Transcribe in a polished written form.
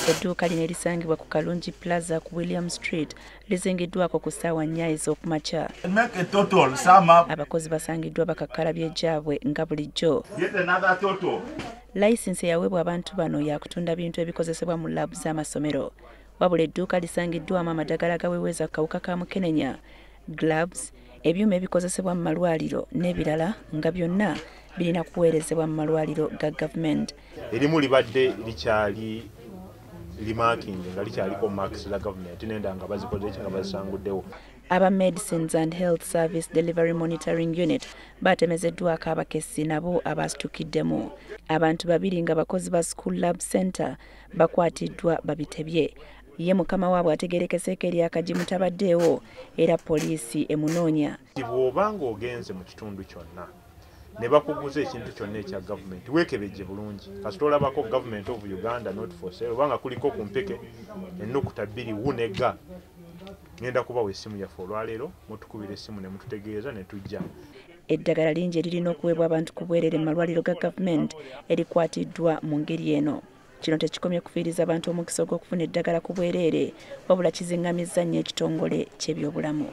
Edduuka lino erisangibwa ku Kalungi Plaza ku William Street lizingiddwako ku ssaawa 4 ez'okumakya. Abakozi basangiddwa bakakkalabya egyabwe nga bulijjo. Layisinsi eyaweebwa abantu bano yakutunda bintu ebikozesebwa mu laabu z'amasomero. Wabula edduuka lisangiddwamu amadagala agaweweeza ku kawuka ka mukenenya, gloves, ebyuma ebikozesebwa mu malwaliro n'ebirala nga byonna birina kuweerezebwa mu malwaliro ga gavumenti. Erimu libadde likyali limarking nga likyaliko marks za gavumenti nenda nga bazikoze nga bazisanguddewo. Aba Medicines and Health Service Delivery Monitoring Unit batemezeddwako abakessi nabo abasitukiddemu. Abantu babiri nga bakozi ba School Lab Center bakwatiddwa babitebye. Ye mukama waabwe ategerekeseeko erya Kagimu tabaddeewo era poliisi emunoonya. Bw'oba ng'ogenze mu kitundu kyonna ne bakuguza ekintu kyonna ekya gavumenti weekebejje bulungi. Kasita olabako Government of Uganda not for sale obanga kuliko ku mpeke ennukuta 2 wu ne ga. Ngenda kubawa essimu yaffe olwaleero mutukubira essimu ne mututegeeza ne tujja. Eddagala lingi eririna okuweebwa abantu ku bwereere mu malwaliro ga gavumenti erikwatiddwa mu ngeri eno. Kino tekikomye kufiiriza abantu omukisa ogw'okufuna eddagala ku bwereere wabula kizingamizza nnyo ekitongole ky'ebyobulamu.